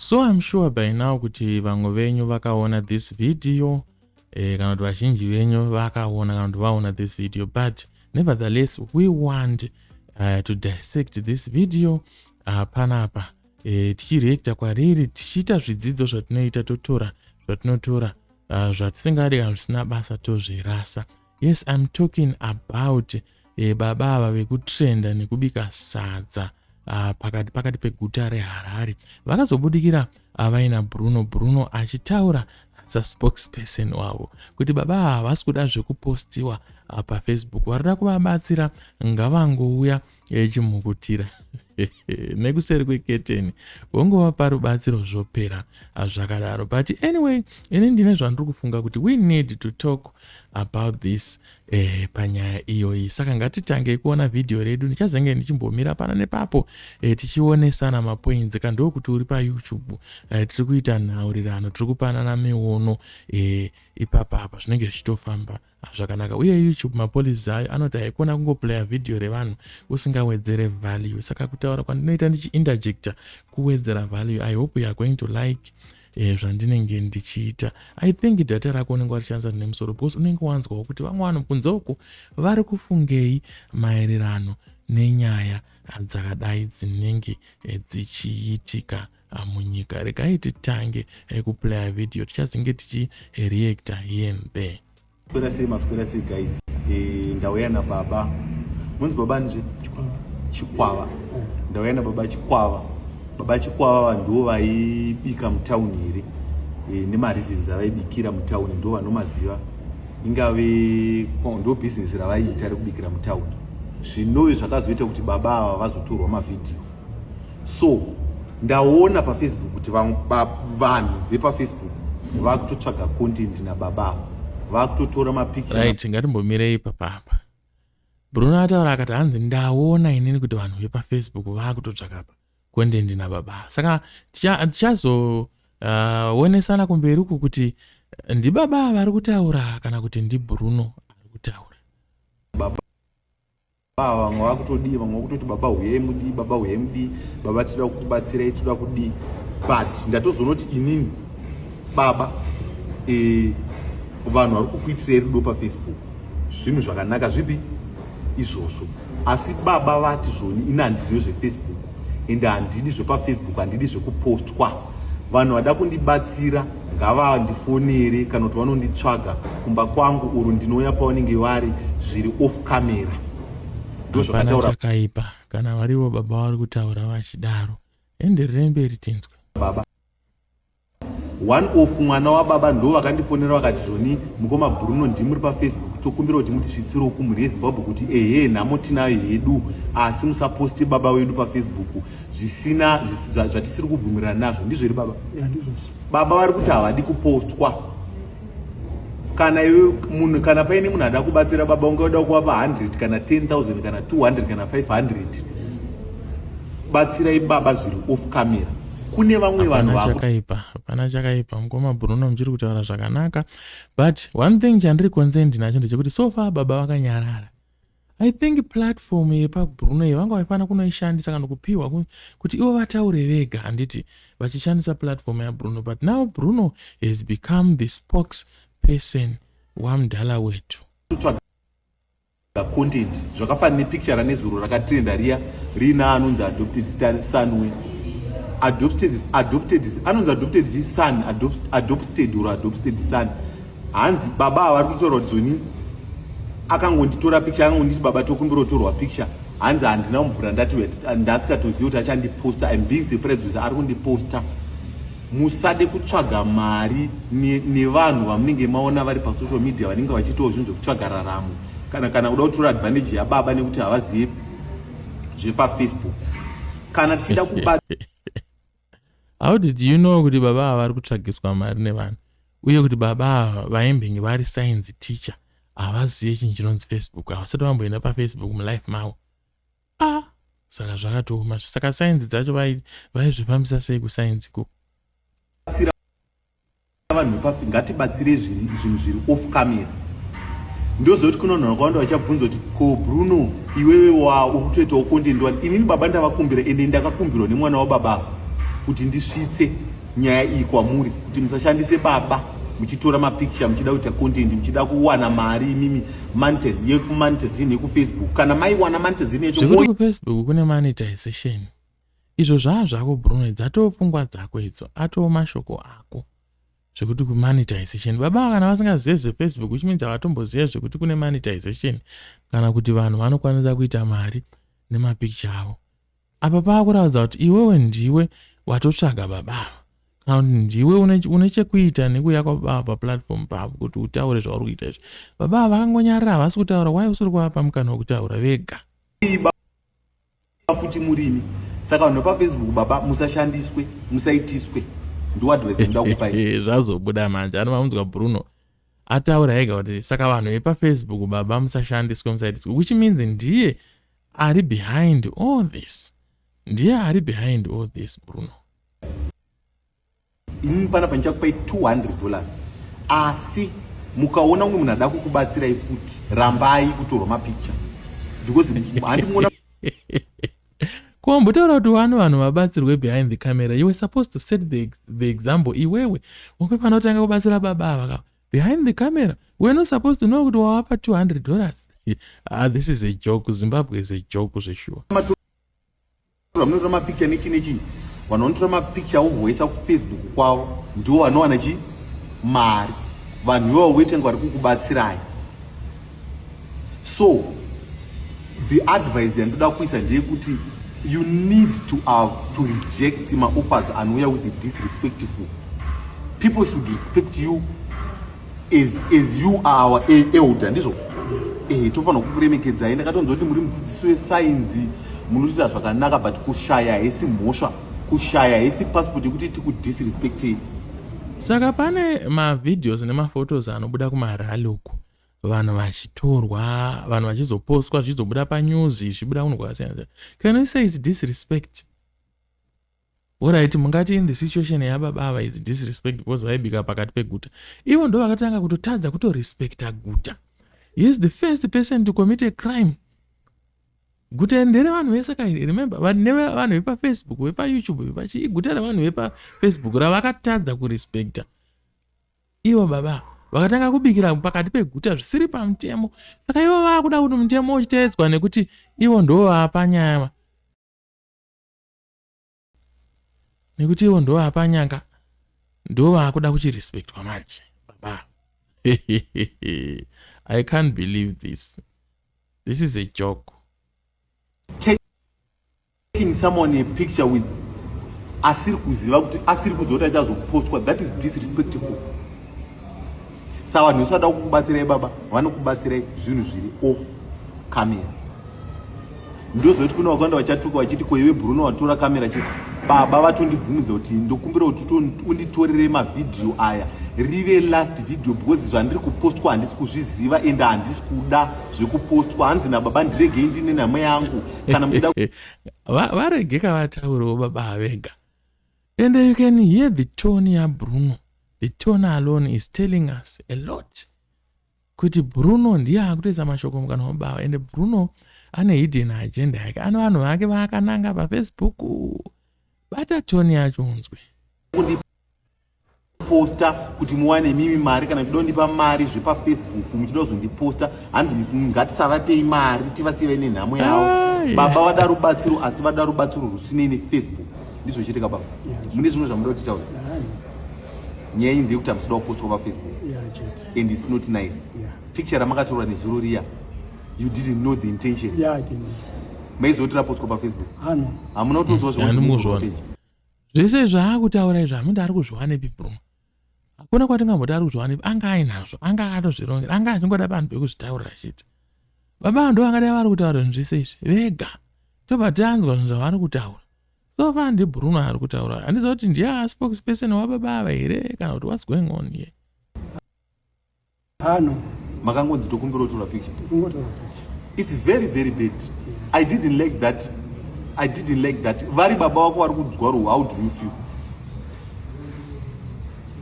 So I'm sure by now kuti vamwe venyu vakaona this video, kana kuti vazhinji venyu vakaona kana kuti vaona this video, but nevertheless we want to dissect this video panapa, tichireacta kwariri, tichiita zvidzidzo zvatinoita, totora zvatinotora, zvatisingadi kana zvisina basa tozvirasa. Yes, I'm talking about baba ava vekutrenda nekubika sadza pakati peguta reHarare. Vakazobudikira vaina Bruno, Bruno achitaura saspokesperson wavo kuti baba ava havasi kuda zvekupostiwa paFacebook, varida kuvabatsira ngavangouya echimhukutira nekuseri kweketeni, vongovapa rubatsiro, zvopera zvakadaro. But anyway, ini ndine zvandiri kufunga kuti we need to talk about this panyaya iyoyi. Saka ngatitangei kuona vhidhiyo redu. Ndichazenge ndichimbomira pana nepapo, tichionesana mapoints. Kandokuti uri paYouTube, tiri kuita nhaurirano, tiri kupanana miono ipapapa, zvinenge zvichitofamba zvakanaka. Uye YouTube mapolicies ayo anoti haikona kungoplaya vhidhiyo revanhu usingawedzere value. Saka kutaura kwandinoita ndichiinterjecta kuwedzera value. I hope you are going to like zvandinenge ndichiita. I think data rako unenge warichandisa rine musoro, because unenge wanzwawo kuti vamwe vanhu kunze uku vari kufungei maererano nenyaya dzakadai dzinenge dzichiitika munyika. Regai titange kuplaya vhidhiyo, tichazenge tichireacta here and there. Maswera sei, maswera sei guys? Ndauya nababa, munzi baba nje Chikwava. Ndauya nababa Chikwava. Baba Chikwava ndo vaibika mutauni here, nemareasons avaibikira mutauni ndo vanomaziva. Ingave ndo bhizinesi ravaiita rekubikira mutauni, zvinove zvakazoita kuti baba ava vazotorwa mavhidhiyo. So ndaona paFacebook kuti vanhu vepaFacebook vakutotsvaga content nababa ava, vakutotora mapicture. Right, ngatimbomirei papapa. Bruno ataura akati hanzi ndaona inini kuti vanhu vepaFacebook vakutotsvaka pa content nababa. Saka tichazoonesana kumberi uku kuti ndibaba vari kutaura kana kuti ndiBruno ari kutaura. Baba, vamwe vakutodii, vamwe vakutoti baba huyai mudii, baba huyai mudii, baba tinoda kukubatsirai, tinoda kudii. But ndatozonoti inini baba, vanhu vari kukuitirai rudo paFacebook, zvinhu zvakanaka zvipi izvozvo? Asi baba vati zvoni ini handizivi zveFacebook ende handidi zvepaFacebook, handidi zvekupostwa. Vanhu vada kundibatsira ngavandifonere kana kuti vanonditsvaga kumba kwangu, uru ndinouya pavanenge vari zviri off camera. Ndo Hapana zvakataura chakaipa kana varivo baba vari kutaura vachidaro. Enderere mberi tinzwe. Baba, one of mwana wababa ndo vakandifonera vakati zvoni mukoma Bruno, ndimuri paFacebook, tokumbira kuti mutisvitsirewo kumhuri yeZimbabwe kuti ehe, nhamo tinayo hedu, asi musaposti baba wedu paFacebook zvisina zvatisiri kubvumirana nazvo. Ndizvo here baba? Baba vari kuti havadi kupostwa. Kana iwe munhu, kana paine munhu ada kubatsira baba, ungada kuvapa 100 kana 10,000 kana 200 kana 500, batsirai baba zviri off camera. Kune vamwe vanhu Hapana vaku chakaipa, hapana chakaipa. Mukoma Bruno, muchiri kutaura zvakanaka, but one thing chandiri concerned nacho ndechekuti so far baba vakanyarara. I think platform yepaBruno iyi vanga vaifanira kunoishandisa kana kupiwa kuti ivo vataure vega, handiti, vachishandisa platform yaBruno. But now Bruno has become the spokesperson wamudhala wetu. Kutsvaga content zvakafanana nepicture ranezuro rakatrenda riya riina anonzi adopted son, we adopted, anonzi adopted son, adopted or adopted son. Hanzi baba ava vari kutaura kuti zoni akangonditora picture, akangonditi baba tokumbira kutorwa picture. Hanzi handina kumvura, ndati ndasikatozivi kuti achandiposta. I'm being surprised kuti ari kundiposta. Musade kutsvaga mari nevanhu vamunenge maona vari pasocial media vanenge vachiitawo zvinhu zvekutsvaga raramo, kana kuda kutora advantage yababa nekuti havazivi zvepaFacebook. Kana tichida kuba How did you know kuti baba ava vari kutsvagiswa mari nevanhu, uye kuti baba ava vaimbenge vari science teacher havazive chinhu chinonzi Facebook, havasati vamboenda paFacebook mulife mavo? Ah, saka zvakatooma. Saka sainzi dzacho vaizvifambisa sei kusainzi ikoko? Batsira vanhu vepafi, ngatibatsire zvinhu zviri off camera. Ndozoti kuno vanhu vakawanda vachabvunza kuti ko Bruno, iwewe wa uri kutoitawo content wani? Inini baba ndavakumbira, ende ndakakumbirwa nemwana wababa ava. Kuti ndisvitse nyaya iyi kwamuri kuti musashandise baba muchitora mapicture, muchida kuita content, muchida kuwana mari imimi, yemonetization yekuFacebook. Kana maiwana monetization yacho, Zvekuti kuFacebook kune monetization, izvo zvaa zvako, Bruno. Dzatoo pfungwa dzako idzo, atoo mashoko ako zvekuti kumonetization. Baba kana vasingazive zveFacebook, which means havatomboziva zvekuti kune monetization kana kuti vanhu vanokwanisa kuita mari nemapicture avo. Apa paakuratidza kuti iwewe ndiwe watotsvaga baba ava, kana kuti ndiwe une chekuita nekuuya kwababa paplatform pavo kuti utaure zvauri kuita izvi. Baba ava vakangonyarara, havasi kutaura. Wai usiri kuvapa mukana wekutaura vega? Futi murimi. Saka vanhu vepaFacebook, baba, musashandiswe, musaitiswe. Ndo advice ndinoda kupai. Zvazobuda manje. Anovamunzwa Bruno ataura ega kuti saka vanhu vepaFacebook, baba, musashandiswe, musaitiswe, which means ndiye ari behind all this, ndiye ari behind all this, Bruno. Inini panapa ndichakupai $200, asi mukaona umwe munhu ada kukubatsirai futi, rambai kutorwa mapicture because handimuona. Kuwambotaura kuti wani vanhu vabatsirwe behind the camera, you were supposed to set the example. Iwewe wange panotanga kubatsira baba ava ka behind the camera. We're not supposed to know kuti wawapa $200. Ah, this is a joke. Zimbabwe is a joke zvesure. Munotora mapicture nechi nechi. Vanhu vanotora mapicture vovoisa kuFacebook kwavo ndivo vanowana chi mari. Vanhu ivavo voitenga vari kukubatsirai. So the advice yandoda kuisa ndeyekuti you need to reject maoffers anouya with the disrespectful. People should respect you as you are our elder. Ndizvo, tofanira kukuremekedzai. Ndakatonzwa kuti muri mudzidzisi wesainzi, munotoita zvakanaka, but kushaya haisi mhosva, kushaya haisi passport yekuti tikudisrespectei. Saka pane mavideos nemaphotos anobuda kumarally uku, vanhu vachitorwa, vanhu vachizopostwa, zvichizobuda panews, zvichibuda kunhu kwakasiyana. Can you say it's disrespect? Alright, mungati in the situation yababa ava is disrespect because vaibika pakati peguta. Ivo ndo vakatanga kutotadza kutorespekta guta. He is the first person to commit a crime. Guta nderevanhu vese kai. Remember, vanhu vepaFacebook, vepaYouTube, vepachi, iguta revanhu vepaFacebook ravakatadza kurespekta. Ivo baba vakatanga kubikira pakati peguta zvisiri pamutemo. Saka ivo vaakuda kuti mutemo uchiteedzwa nekuti ivo ndo vapa nyama, nekuti ivo ndo vapa nyanga, ndo vaakuda kuchirespektwa manje. Baba, I can't believe this. This is a joke. Taking someone a picture with asiri kuziva kuti, asiri kuziva kuti achazopostwa, that is disrespectful. Saka vanhu vese vada kukubatsirai, baba, vanokubatsirai zvinhu zviri off camera. Ndozoti kuna vakawanda vachatuka vachiti, "Ko iwe Bruno watora kamera chete?" Baba vatondibvumidza kuti ndokumbira kuti unditorere mavhidhiyo aya, rive last video, because zvandiri kupostwa handisi kuzviziva ende handisi kuda zvekupostwa. Hanzi nababa, "Ndiregei ndine nhamo yangu." Kana muchida Varege kavataurewo baba vega. And you can hear the tone yaBruno. The tone alone is telling us a lot kuti Bruno ndiye akutoisa mashoko mukanwa mababa. Ende Bruno ane hidden agenda yake, ane vanhu vake vaakananga paFacebook. Bata tone yacho unzwe. Kundiposta kuti muwane mimi mari, kana muchida kundipa mari zvepaFacebook, muchida kuzondiposta, hanzi ngatisavapei mari, tivasive nenhamo yavo. Baba vada rubatsiro, asi vada rubatsiro rusinei neFacebook. Ndizvo chete ka, baba? Mune zvimwe zvamuda kuti taura? Nyaya yenyu ndeyekuti hamusida kupostwa paFacebook and it's not nice. Picture ramakatorwa nezuro riya, you didn't know the intention? Yeah, I didn't. Maizoti rapostwa paFacebook? Ah, no. Hamuna kutonzwa? Handimuzvona. Zvese zvaakutaura izvo, hamuti ari kuzviwanepi Bruno? Hakuna kwatingamboti ari kuzviwanepi. Anga ainazvo, anga akatozvirongera, anga achingoda vanhu pekuzvitaurira chete. Baba ndo vangadai vari kutaura zvinhu zvese izvi vega, tobva tanzwa zvinhu zvavari kutaura. So far ndiBruno ari kutaura. Handiziva kuti ndiye spokesperson wababa ava here kana kuti what's going on here. Ah, no. Makangonzi tokumbira kutora picture? Kungotora picture. It's very, very bad. I didn't like that. I didn't like that. Vari baba vako vari kudzwa ruhu, how do you feel?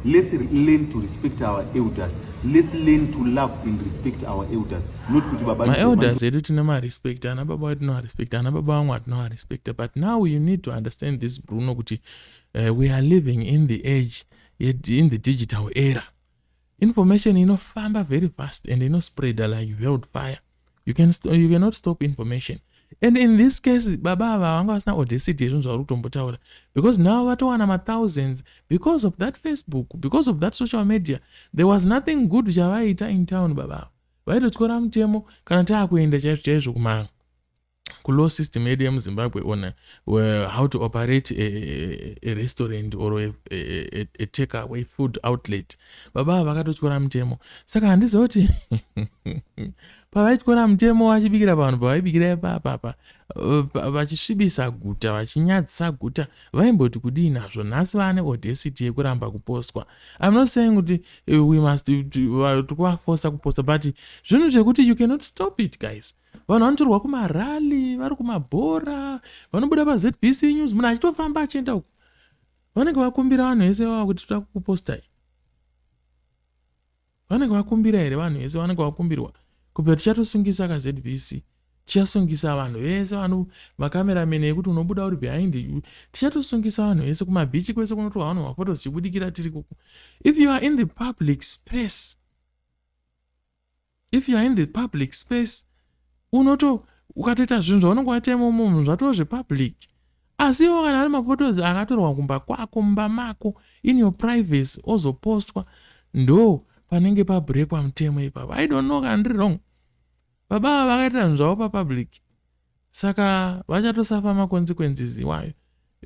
Let's learn to respect our elders. Let's learn to love and respect our elders, not kuti baba Maelders edu tinomarespect, ana baba vedu tinovarespect, ana baba vamwe hatinovarespecta. But now you need to understand this, Bruno, kuti We are living in the age, in the digital era. Information inofamba very fast and inospreada like wildfire. You cannot stop information. And in this case, baba ava vanga vasina audacity yezvinhu zvauri kutombotaura, because now vatowana mathousands because of that Facebook, because of that social media. There was nothing good chavaita in town. Baba ava vaitotyora mutemo. Kana taakuenda chaizvo chaizvo kuma kulaw system yedu yemuZimbabwe on how to operate a restaurant or a take away food outlet, baba ava vakatotyora mutemo. Saka handiziva kuti pavaityora mutemo vachibikira vanhu, pavaibikira ipapapa, vachisvibisa guta, vachinyadzisa guta, vaimboti kudii nazvo? Nhasi vaane audacity yekuramba kupostwa. I'm not saying kuti we must tikuvafosa kuposta, but zvinhu zvekuti you cannot stop it, guys. Vanhu vanotorwa kumarally, vari kumabhora, vanobuda paZBC News, munhu achitofamba achienda uku. Vanenge vakumbira vanhu vese vava kuti toda kukupostai? Vanenge vakumbira here vanhu vese? Vanenge vakumbirwa kubva? Tichatosungisa kaZBC, tichasungisa vanhu vese vano macameraman ekuti unobuda uri behind. Tichatosungisa vanhu vese kumabhichi kwese kunotorwa vanhu maphotos chibudikira tiri kuku. If you are in the public space, if you are in the public space, unoto ukatoita zvinhu zvaunenge waita imomo, munhu zvatova zvepublic. Asi iwo kana ari maphotos akatorwa kumba kwako, mumba mako, in your privacy, ozopostwa, ndo panenge pabreakwa mutemo ipapo. I don't know kana ndiri wrong. Baba ava vakaita zvinhu zvavo papublic, saka vachatosafa maconsequences iwayo,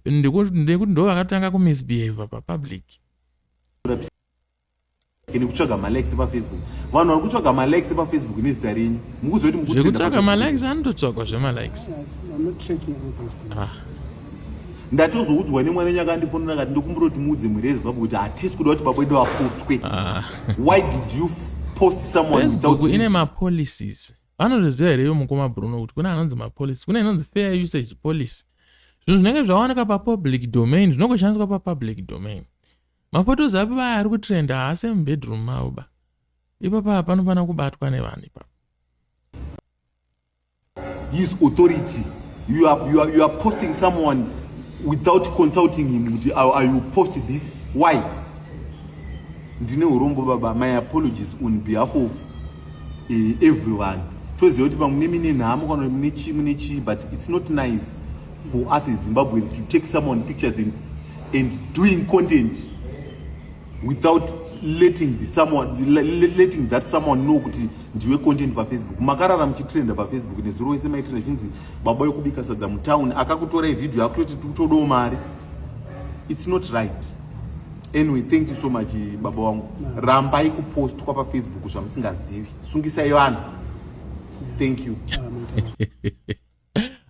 ndekuti ndo vakatanga kumisbehave papublic. Nekutsvaga malikes paFacebook. Vanhu vari kutsvaga malikes paFacebook nezita renyu, mukuziva kuti zvekutsvaga malikes, anototsvagwa zvemalikes. Ah. Ndatozoudzwa nemwana wenyu, akandifonera akati ndokumbura kuti muudze mhuri yeZimbabwe kuti hatisi kuda kuti baba wedu vapostwe. Why did you post someone? Facebook ine mapolicies. Vanotoziva here ivo mukoma Bruno kuti kune anonzi mapolicy, kune inonzi fair usage policy? Zvinhu zvinenge zvawanika papublic domain zvinongoshandiswa papublic domain. Maphotos api vaya ari kutrenda haasi mubedroom mavo ba. Ipapa panofanira kubatwa nevanhu ipapo. His authority, you are posting someone without consulting him kuti are you post this? Why? Ndine urombo baba. My apologies on behalf of everyone. Toziva kuti pamwe mune nhamo kana mune chii, mune chii, but it's not nice for us as Zimbabweans to take someone pictures and doing content without letting that someone know kuti ndiwe content paFacebook. Makarara muchitrenda paFacebook nezuro wese, maitrenda chinzi baba wekubika sadza mutauni. Akakutorai vhidhiyo akutoti tikutodawo mari. It's not right. Anyway, thank you so much, baba wangu. Rambai kupostwa paFacebook zvamusingazivi. Sungisai vanhu. Thank you.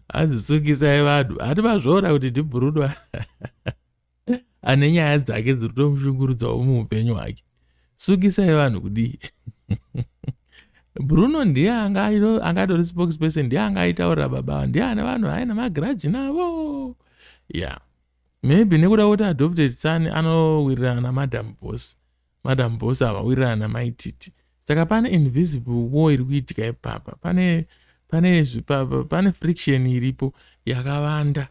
Anzi sungisai vanhu. Hati vazvoona kuti ndiBruno ane nyaya dzake dziri kutomushungurudzawo muupenyu hwake. Sungisai vanhu kudii? Bruno ndiye angatori spokesperson, ndiye anga aitaurira baba, ndiye ane vanhu aine magrudge navo. Yeah, maybe nekuda kuti adopted son anowirirana naMadam Boss, Madam Boss havawirirana namaititi, saka pane invisible war iri kuitika ipapa. Pane friction iripo yakawanda.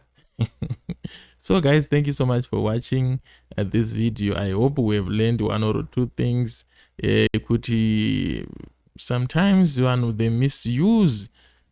So guys, thank you so much for watching this video. I hope we have learned one or two things, kuti sometimes vanhu, they misuse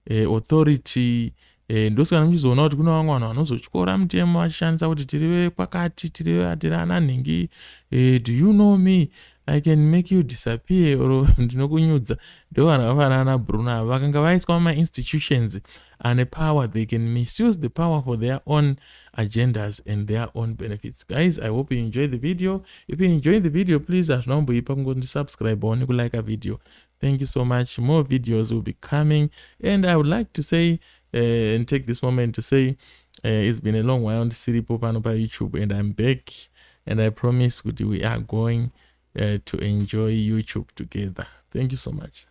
authority. Ndosaka muchizoona kuti kuna vamwe vanhu vanozotyora mutemo vachishandisa kuti tiri vekwakati, tiri ana nhingi, do you know me? I can make you disappear, or ndinokunyudza. Ndo vanhu vakafanana naBruno ava. Vakanga vaiswa mumainstitutions ane power, they can misuse the power for their own agendas and their own benefits. Guys, I hope you enjoy the video. If you enjoy the video, please, hazvina kumboipa kungondisubscribe nekulike video. Thank you so much. More videos will be coming, and I would like to say and take this moment to say it's been a long while ndisiripo pano paYouTube, and I'm back, and I promise kuti we are going to enjoy YouTube together. Thank you so much.